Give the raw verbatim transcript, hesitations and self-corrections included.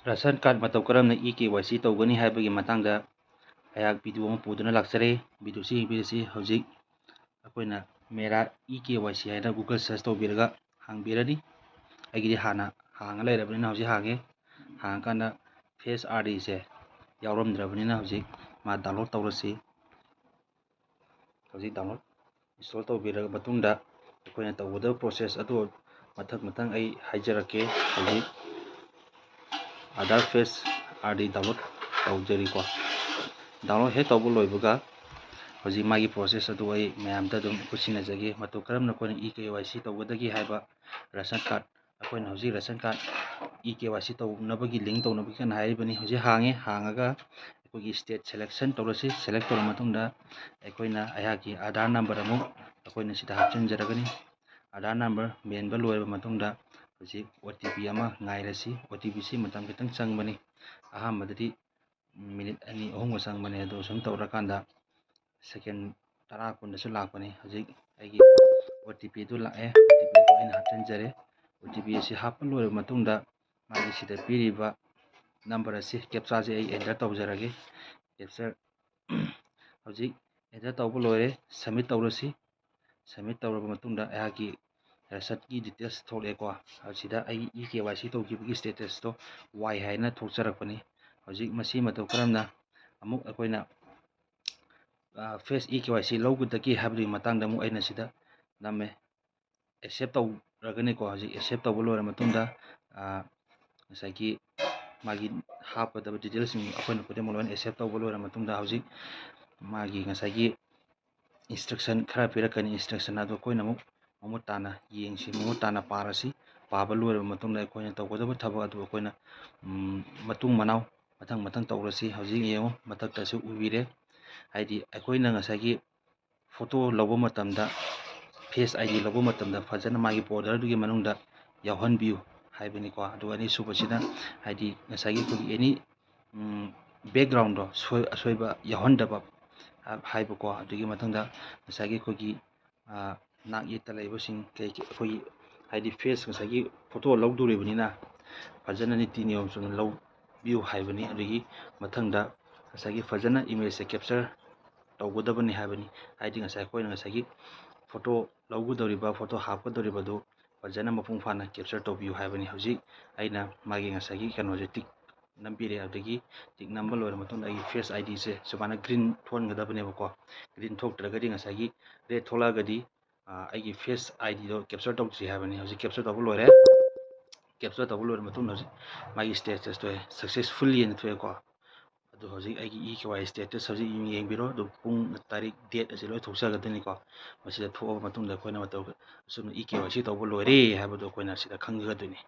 Ration card ꯃꯇꯧ ꯀꯔꯝꯅ E K Y ꯁꯤ ꯇꯧꯒꯅꯤ ꯍꯥꯏꯕꯒꯤ ꯃꯇꯥꯡꯗ ꯑꯩꯍꯥꯛ ꯚꯤꯗꯤꯑꯣ ꯑꯃ ꯄꯨꯗꯨꯅ ꯂꯥꯛꯆꯔꯦ꯫ ꯚꯤꯗꯤꯑꯣꯁꯤ ꯌꯦꯡꯕꯤꯔꯁꯤ꯫ ꯍꯧꯖꯤꯛ ꯑꯩꯈꯣꯏꯅ ꯃꯦꯔꯥ ꯏ ꯀꯦ ꯋꯥꯏ ꯁꯤ ꯍꯥꯏꯅ ꯒꯨꯒꯜ ꯁꯔꯁ ꯇꯧꯕꯤꯔꯒ ꯍꯥꯡꯕꯤꯔꯅꯤ꯫ ꯑꯩꯒꯤꯗꯤ ꯍꯥꯟꯅ ꯍꯥꯡꯉ ꯂꯩꯔꯕꯅꯤꯅ ꯍꯧꯖꯤꯛ ꯍꯥꯡꯉꯦ꯫ ꯍꯥꯡꯉꯀꯥꯟꯗ ꯐꯦꯁ ꯑꯥꯏ ꯗꯤꯁꯦ ꯌꯥꯎꯔꯝꯗ꯭ꯔꯕꯅꯤꯅ ꯍꯧꯖꯤꯛ ꯃꯥ ꯗꯥꯎꯟꯂꯣꯗ ꯇꯧꯔꯁꯤ꯫ ꯍꯧꯖꯤꯛ ꯗꯥꯎꯟꯂꯣꯗ ꯏꯟꯁꯇꯣꯜ ꯇꯧꯕꯤꯔꯕ ꯃꯇꯨꯡꯗ ꯑꯩꯈꯣꯏꯅ ꯇꯧꯒꯗꯕ ꯄ꯭ꯔꯣꯁꯦꯁ ꯑꯗꯨ ꯃꯊꯪ ꯃꯊꯪ ꯑꯩ ꯍꯥꯏꯖꯔꯛꯀꯦ꯫ ꯍꯧꯖꯤꯛ Aadhaar face I D download ꯇꯧꯖꯔꯤꯀꯣ꯫ ꯗꯥꯎꯟꯂꯣꯗ ꯍꯦꯛ ꯇꯧꯕ ꯂꯣꯏꯕꯒ ꯍꯧꯖꯤꯛ ꯃꯥꯒꯤ ꯄ꯭ꯔꯣꯁꯦꯁ ꯑꯗꯨ ꯑꯩ ꯃꯌꯥꯝꯗ ꯑꯗꯨꯝ ꯎꯠꯁꯤꯟꯅꯖꯒꯦ꯫ ꯃꯇꯧ ꯀꯔꯝꯅ ꯑꯩꯈꯣꯏꯅ ꯏ ꯀꯦ ꯋꯥꯏ ꯁꯤ ꯇꯧꯒꯗꯒꯦ ꯍꯥꯏꯕ ꯔꯦꯁꯟ ꯀꯥꯔꯗ, ꯑꯩꯈꯣꯏꯅ ꯍꯧꯖꯤꯛ ration card E K Y ꯁꯤ ꯇꯧꯅꯕꯒꯤ ꯂꯤꯡ ꯇꯧꯅꯕꯒꯤ ꯀꯟꯅ ꯍꯥꯏꯔꯤꯕꯅꯤ꯫ ꯍꯧꯖꯤꯛ ꯍꯥꯡꯉꯦ, ꯍꯥꯡꯉꯒ ꯑꯩꯈꯣꯏꯒꯤ ꯁ꯭ꯇꯦꯠ ꯁꯦꯂꯦꯛꯁꯟ ꯇꯧꯔꯁꯤ꯫ ꯁꯦꯂꯦꯛ ꯇꯧꯔꯕ ꯃꯇꯨꯡꯗ ꯑꯩꯈꯣꯏꯅ ꯑꯩꯍꯥꯛꯀꯤ ꯑꯥꯙꯥꯔ ꯅꯝꯕꯔ ꯑꯃꯨꯛ ꯑꯩꯈꯣꯏꯅ ꯁꯤꯗ ꯍꯥꯞꯆꯤꯟꯖꯔꯒꯅꯤ꯫ ꯑꯥꯙꯥꯔ ꯅꯝꯕꯔ ꯃꯦꯟꯕ ꯂꯣꯏꯔꯕ ꯃꯇꯨꯡꯗ ꯍꯧꯖꯤꯛ ꯑꯣ ꯇꯤ ꯄꯤ ꯑꯃ ꯉꯥꯏꯔꯁꯤ꯫ ꯑꯣ ꯇꯤ ꯄꯤꯁꯤ ꯃꯇꯝ ꯈꯤꯇꯪ ꯆꯪꯕꯅꯤ꯫ ꯑꯍꯥꯟꯕꯗꯗꯤ ꯃꯤꯅꯤꯠ ꯑꯅꯤ ꯑꯍꯨꯝꯒ ꯆꯪꯕꯅꯤ, ꯑꯗꯨ ꯁꯨꯝ ꯇꯧꯔꯀꯥꯟꯗ ꯁꯦꯀꯦꯟ ꯇꯔꯥ ꯀꯨꯟꯗꯁꯨ ꯂꯥꯛꯄꯅꯤ꯫ ꯍꯧꯖꯤꯛ ꯑꯩꯒꯤ ꯑꯣ ꯇꯤ ꯄꯤꯗꯨ ꯂꯥꯛꯑꯦ꯫ ꯑꯣ ꯇꯤ ꯄꯤꯗꯨ ꯑꯩꯅ ꯍꯥꯞꯆꯤꯟꯖꯔꯦ꯫ ꯑꯣ ꯇꯤ ꯄꯤ ꯑꯁꯤ ꯍꯥꯞꯄ ꯂꯣꯏꯔꯕ ꯃꯇꯨꯡꯗ ꯃꯥꯒꯤ ꯁꯤꯗ ꯄꯤꯔꯤꯕ ꯅꯝꯕꯔ ꯑꯁꯤ, ꯀꯦꯞꯆꯥꯁꯤ ꯑꯩ ꯑꯦꯟꯇꯔ ꯇꯧꯖꯔꯒꯦ꯫ ꯀꯦꯞꯆꯔ ꯍꯧꯖꯤꯛ ꯑꯦꯟꯇꯔ ꯇꯧꯕ ꯂꯣꯏꯔꯦ꯫ ꯁꯕꯃꯤꯠ ꯇꯧꯔꯁꯤ꯫ ꯁꯕꯃꯤꯠ ꯇꯧꯔꯕ ꯃꯇꯨꯡꯗ ꯑꯩꯍꯥꯛꯀꯤ ꯔꯦꯁꯟꯒꯤ ꯗꯤꯇꯦꯜꯁ ꯊꯣꯛꯂꯛꯑꯦꯀꯣ꯫ ꯑꯁꯤꯗ ꯑꯩꯒꯤ ꯏ ꯀꯦ ꯋꯥꯏ ꯁꯤ ꯇꯧꯈꯤꯕꯒꯤ ꯁ꯭ꯇꯦꯇꯁꯇꯣ ꯋꯥꯏ ꯍꯥꯏꯅ ꯊꯣꯛꯆꯔꯛꯄꯅꯤ꯫ ꯍꯧꯖꯤꯛ ꯃꯁꯤ ꯃꯇꯧ ꯀꯔꯝꯅ ꯑꯃꯨꯛ ꯑꯩꯈꯣꯏꯅ, ꯑ, ꯐꯦꯁ ꯏ ꯀꯦ ꯋꯥꯏ ꯁꯤ ꯂꯧꯒꯗꯒꯦ ꯍꯥꯏꯕꯗꯨꯒꯤ ꯃꯇꯥꯡꯗ ꯑꯃꯨꯛ ꯑꯩꯅ ꯁꯤꯗ ꯅꯝꯃꯦ꯫ ꯑꯦꯛꯁꯦꯞ ꯇꯧꯔꯒꯅꯤꯀꯣ꯫ ꯍꯧꯖꯤꯛ ꯑꯦꯛꯁꯦꯞ ꯇꯧꯕ ꯂꯣꯏꯔ ꯃꯇꯨꯡꯗ, ꯑ, ꯉꯁꯥꯏꯒꯤ ꯃꯥꯒꯤ ꯍꯥꯞꯀꯗꯕ ꯗꯤꯇꯦꯜꯁꯤꯡ ꯑꯩꯈꯣꯏꯅ ꯈꯨꯗꯤꯡꯃꯛ ꯂꯣꯏꯅ ꯑꯦꯛꯁꯦꯞ ꯇꯧꯕ ꯂꯣꯏꯔ ꯃꯇꯨꯡꯗ ꯍꯧꯖꯤꯛ ꯃꯥꯒꯤ ꯉꯁꯥꯏꯒꯤ ꯏꯟꯁꯇ꯭ꯔꯛꯁꯟ ꯈꯔ ꯄꯤꯔꯛꯀꯅꯤ꯫ ꯏꯟꯁꯇ꯭ꯔꯛꯁꯟ ꯑꯗꯨ ꯑꯩꯈꯣꯏꯅ ꯑꯃꯨꯛ ꯃꯃꯨꯠ ꯇꯥꯅ ꯌꯦꯡꯁꯤ, ꯃꯃꯨꯠ ꯇꯥꯅ ꯄꯥꯔꯁꯤ꯫ ꯄꯥꯕ ꯂꯣꯏꯔꯕ ꯃꯇꯨꯡꯗ ꯑꯩꯈꯣꯏꯅ ꯇꯧꯒꯗꯕ ꯊꯕꯛ ꯑꯗꯨ ꯑꯩꯈꯣꯏꯅ, ꯎꯝ, ꯃꯇꯨꯡ ꯃꯅꯥꯎ ꯃꯊꯪ ꯃꯊꯪ ꯇꯧꯔꯁꯤ꯫ ꯍꯧꯖꯤꯛ ꯌꯦꯡꯉꯨ, ꯃꯊꯛꯇꯁꯨ ꯎꯕꯤꯔꯦ꯫ ꯍꯥꯏꯗꯤ ꯑꯩꯈꯣꯏꯅ ꯉꯁꯥꯏꯒꯤ ꯐꯣꯇꯣ ꯂꯧꯕ ꯃꯇꯝꯗ, ꯐꯦꯁ ꯑꯥꯏ ꯗꯤ ꯂꯧꯕ ꯃꯇꯝꯗ ꯐꯖꯅ ꯃꯥꯒꯤ ꯕꯣꯔꯗꯔꯗꯨꯒꯤ ꯃꯅꯨꯡꯗ ꯌꯥꯎꯍꯟꯕꯤꯌꯨ ꯍꯥꯏꯕꯅꯤꯀꯣ꯫ ꯑꯗꯨꯒ ꯑꯅꯤꯁꯨꯕꯁꯤꯅ ꯍꯥꯏꯗꯤ ꯉꯁꯥꯏꯒꯤ ꯑꯩꯈꯣꯏꯒꯤ ꯑꯦꯅꯤ, ꯎꯝ, ꯕꯦꯛꯒ꯭ꯔꯥꯎꯟꯗꯣ ꯁꯣꯏ-, ꯑꯁꯣꯏꯕ ꯌꯥꯎꯍꯟꯗꯕ ꯍꯥꯏꯕꯀꯣ꯫ ꯑꯗꯨꯒꯤ ꯃꯊꯪꯗ ꯉꯁꯥꯏꯒꯤ ꯑꯩꯈꯣꯏꯒꯤ, ꯑ, ꯅꯥꯛ ꯌꯦꯠꯇ ꯂꯩꯕꯁꯤꯡ ꯀꯩ-, ꯑꯩꯈꯣꯏꯒꯤ ꯍꯥꯏꯗꯤ ꯐꯦꯁ ꯉꯁꯥꯏꯒꯤ ꯐꯣꯇꯣ ꯂꯧꯗꯣꯔꯤꯕꯅꯤꯅ ꯐꯖꯅ ꯅꯤꯇꯤ ꯅꯤꯌꯣꯝ ꯆꯨꯝꯅ ꯂꯧꯕꯤꯌꯨ ꯍꯥꯏꯕꯅꯤ꯫ ꯑꯗꯒꯤ ꯃꯊꯪꯗ ꯉꯁꯥꯏꯒꯤ ꯐꯖꯅ ꯏꯃꯦꯖꯁꯦ ꯀꯦꯞꯆꯔ ꯇꯧꯒꯗꯕꯅꯤ ꯍꯥꯏꯕꯅꯤ꯫ ꯍꯥꯏꯗꯤ ꯉꯁꯥꯏ ꯑꯩꯈꯣꯏꯅ ꯉꯁꯥꯏꯒꯤ ꯐꯣꯇꯣ ꯂꯧꯒꯗꯧꯔꯤꯕ, ꯐꯣꯇꯣ ꯍꯥꯞꯀꯗꯧꯔꯤꯕꯗꯨ ꯐꯖꯅ ꯃꯄꯨꯡ ꯐꯥꯅ ꯀꯦꯞꯆꯔ ꯇꯧꯕꯤꯌꯨ ꯍꯥꯏꯕꯅꯤ꯫ ꯍꯧꯖꯤꯛ ꯑꯩꯅ ꯃꯥꯒꯤ ꯉꯁꯥꯏꯒꯤ ꯀꯩꯅꯣꯁꯦ ꯇꯤꯛ ꯅꯝꯕꯤꯔꯦ꯫ ꯑꯗꯒꯤ ꯇꯤꯛ ꯅꯝꯕ ꯂꯣꯏꯔ ꯃꯇꯨꯡꯗ ꯑꯩꯒꯤ ꯐꯦꯁ ꯑꯥꯏ ꯗꯤꯁꯦ ꯁꯨꯃꯥꯏꯅ ꯒ꯭ꯔꯤꯟ ꯊꯣꯛꯍꯟꯒꯗꯕꯅꯦꯕꯀꯣ꯫ ꯒ꯭ꯔꯤꯟ ꯊꯣꯛꯇ꯭ꯔꯒꯗꯤ ꯉꯁꯥꯏꯒꯤ ꯔꯦꯗ ꯊꯣꯛꯂꯛꯑꯒꯗꯤ ꯑꯩꯒꯤ ꯐꯦꯁ ꯑꯥꯏ ꯗꯤꯗꯣ ꯀꯦꯞꯆꯔ ꯇꯧꯗ꯭ꯔꯤ ꯍꯥꯏꯕꯅꯤ꯫ ꯍꯧꯖꯤꯛ ꯀꯦꯞꯆꯔ ꯇꯧꯕ ꯂꯣꯏꯔꯦ꯫ ꯀꯦꯞꯆꯔ ꯇꯧꯕ ꯂꯣꯏꯔ ꯃꯇꯨꯡꯗ ꯍꯧꯖꯤꯛ ꯃꯥꯒꯤ ꯁ꯭ꯇꯦꯇꯁ ꯊꯣꯛꯑꯦ, ꯁꯛꯁꯦꯁꯐꯨꯜꯂꯤ ꯍꯥꯏꯅ ꯊꯣꯛꯑꯦꯀꯣ꯫ ꯑꯗꯨ ꯍꯧꯖꯤꯛ ꯑꯩꯒꯤ ꯏ ꯀꯦ ꯋꯥꯏ ꯁ꯭ꯇꯦꯇꯁ ꯍꯧꯖꯤꯛ ꯌꯦꯡꯕꯤꯔꯣ꯫ ꯑꯗꯨ ꯄꯨꯡ, ꯇꯥꯔꯤꯛ, ꯗꯦꯠ ꯑꯁꯤ ꯂꯣꯏ ꯊꯣꯛꯆꯒꯗꯣꯏꯅꯤꯀꯣ꯫ ꯃꯁꯤꯗ ꯊꯣꯛꯑꯕ ꯃꯇꯨꯡꯗ ꯑꯩꯈꯣꯏꯅ ꯃꯇꯧ ꯑꯁꯨꯝꯅ ꯏ ꯀꯦ ꯋꯥꯏ ꯁꯤ ꯇꯧꯕ ꯂꯣꯏꯔꯦ ꯍꯥꯏꯕꯗꯣ ꯑꯩꯈꯣꯏꯅ ꯁꯤꯗ ꯈꯪꯖꯒꯗꯣꯏꯅꯤ꯫